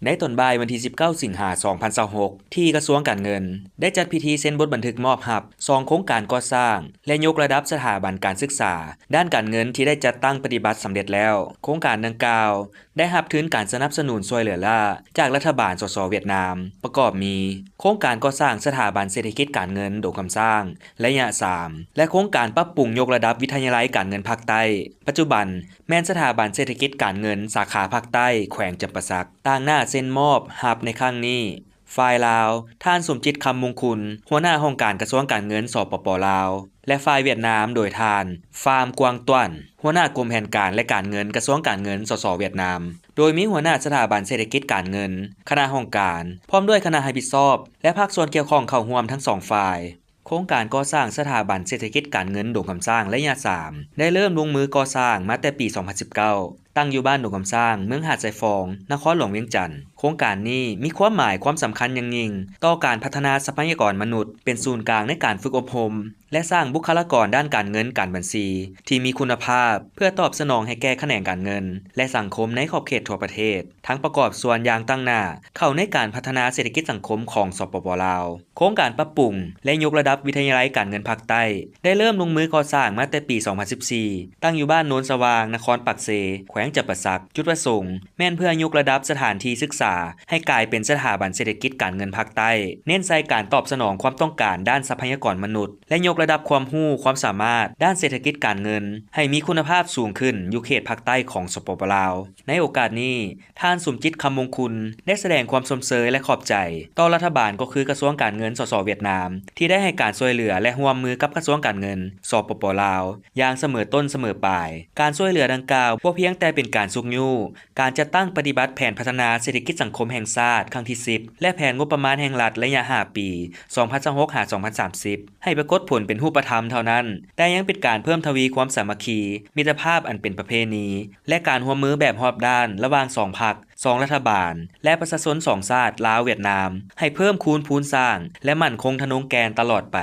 ໃນຕອນບ່າຍວັນທີສິບເກົ້າ ສິງຫາ ສອງພັນຊາວຫົກ ທີ່ກະຊວງການເງິນ ໄດ້ຈັດພິທີເຊັນບົດບັນທຶກມອບຮັບສອງໂຄງການກໍ່ສ້າງ ແລະ ຍົກລະດັບສະຖາບັນການສຶກສາດ້ານການເງິນທີ່ໄດ້ຈັດຕັ້ງປະຕິບັດສຳເລັດແລ້ວ. ໂຄງການດັ່ງກ່າວ ໄດ້ຮັບທຶນການສະໜັບສະໜູນຊ່ວຍເຫຼືອລ້າຈາກລັດຖະບານ ສສ ຫວຽດນາມ ປະກອບມີ ໂຄງການກໍ່ສ້າງສະຖາບັນເສດຖະກິດການເງິນດົງຄຳຊ້າງໄລຍະສາມ ແລະ ໂຄງການປັບປຸງຍົກລະດັບວິທະຍາໄລການເງິນພາກໃຕ້, ປັດຈຸບັນແມ່ນສະຖາບັນເສດຖະກິດການເງິນສາຂາພາກໃຕ້ ແຂວງຈຳປາສັກ. ຕາງໜ້າເຊັນມອບຮັບໃນຄັ້ງນີ້ ຝ່າຍລາວ ທ່ານ ສົມຈິດ ຄຳມົງຄຸນ ຫົວໜ້າຫ້ອງການກະຊວງການເງິນ ສປປ ລາວ ແລະ ຝ່າຍຫວຽດນາມ ໂດຍທ່ານ ຟາມ ກວາງຕວນ ຫົວໜ້າກົມແຜນການ ແລະ ການເງິນ ກະຊວງການເງິນ ສສ ຫວຽດນາມ, ໂດຍມີຫົວໜ້າສະຖາບັນເສດຖະກິດການເງິນ, ຄະນະຫ້ອງການ ພ້ອມດ້ວຍຄະນະຮັບຜິດຊອບ ແລະ ພາກສ່ວນກ່ຽວຂ້ອງເຂົ້າຮ່ວມທັງສອງຝ່າຍ. ໂຄງການກໍ່ສ້າງສະຖາບັນເສດຖະກິດການເງິນດົງຄຳຊ້າງໄລຍະສາມ ໄດ້ເລີ່ມລົງມືກໍ່ສ້າງມາແຕ່ປີສອງພັນສິບເກົ້າ ຕັ້ງຢູ່ບ້ານດົງຄຳຊ້າງ ເມືອງຫາດຊາຍຟອງ ນະຄອນຫຼວງວຽງຈັນ. ໂຄງການນີ້ມີຄວາມໝາຍຄວາມສຳຄັນຢ່າງຍິ່ງຕໍ່ການພັດທະນາຊັບພະຍາກອນມະນຸດ ເປັນສູນກາງໃນການຝຶກອົບຮົມ ແລະ ສ້າງບຸກຄະລາກອນດ້ານການເງິນການບັນຊີທີ່ມີຄຸນນະພາບ ເພື່ອຕອບສະໜອງໃຫ້ແກ່ຂະແໜງການເງິນ ແລະ ສັງຄົມໃນຂອບເຂດທົ່ວປະເທດ, ທັງປະກອບສ່ວນຢ່າງຕັ້ງໜ້າເຂົ້າໃນການພັດທະນາເສດຖະກິດສັງຄົມຂອງ ສປປ ລາວ. ໂຄງການປັບປຸງ ແລະ ຍົກລະດັບວິທະຍາໄລການເງິນພາກໃຕ້ ໄດ້ເລີ່ມລົງມືກໍ່ສ້າງມາແຕ່ປີສອງພັນສິບສີ່ ຕັ້ງຢູ່ບ້ານໂນນສະຫວ່າງ ນະຄອນປາກເຊ ແຂວງຈຳປາສັກ. ຈຸດປະສົງແມ່ນເພື່ອຍົກລະດັບສະຖານທີ່ສຶກສາໃຫ້ກາຍເປັນສະຖາບັນເສດຖະກິດການເງິນພາກໃຕ້, ເນັ້ນໃສ່ການຕອບສະໜອງຄວາມຕ້ອງການດ້ານຊັບພະຍາກອນມະນຸດ ແລະ ຍົກລະດັບຄວາມຮູ້ຄວາມສາມາດດ້ານເສດຖະກິດການເງິນໃຫ້ມີຄຸນນະພາບສູງຂຶ້ນຢູ່ເຂດພາກໃຕ້ຂອງ ສປປ ລາວ. ໃນໂອກາດນີ້ ທ່ານ ສົມຈິດ ຄຳມົງຄຸນ ໄດ້ສະແດງຄວາມຊົມເຊີຍ ແລະ ຂອບໃຈຕໍ່ລັດຖະບານ ກໍຄືກະຊວງການເງິນ ສສ ຫວຽດນາມ ທີ່ໄດ້ໃຫ້ການຊ່ວຍເຫຼືອ ແລະ ຮ່ວມມືກັບກະຊວງການເງິນ ສປປ ລາວ ຢ່າງສະເໝີຕົ້ນສະເໝີປາຍ. ການຊ່ວຍເຫຼືອດັ່ງກ່າວບໍ່ພຽງແຕ່ເປັນການຊຸກຍູ້ການຈັດຕັ້ງປະຕິບັດແຜນພັດທະນາເສດຖະກິດສັງຄົມແຫ່ງຊາດຄັ້ງທີສິບ ແລະ ແຜນງົບປະມານແຫ່ງລັດໄລຍະຫ້າປີ ສອງພັນຊາວຫົກ ຫາ ສອງພັນສາມສິບ ໃຫ້ປາກົດຜົນເປັນຮູບປະທຳເທົ່ານັ້ນ, ແຕ່ຍັງເປັນການເພີ່ມທະວີຄວາມສາມັກຄີ ມິດຕະພາບອັນເປັນປະເພນີ ແລະ ການຮ່ວມມືແບບຮອບດ້ານລະຫວ່າງສອງພັກ, ສອງລັດຖະບານ ແລະ ປະຊາຊົນສອງຊາດ ລາວ-ຫວຽດນາມ ໃຫ້ເພີ່ມຄູນພູນສ້າງ ແລະ ໝັ້ນຄົງທະນົງແກ່ນຕະຫຼອດໄປ.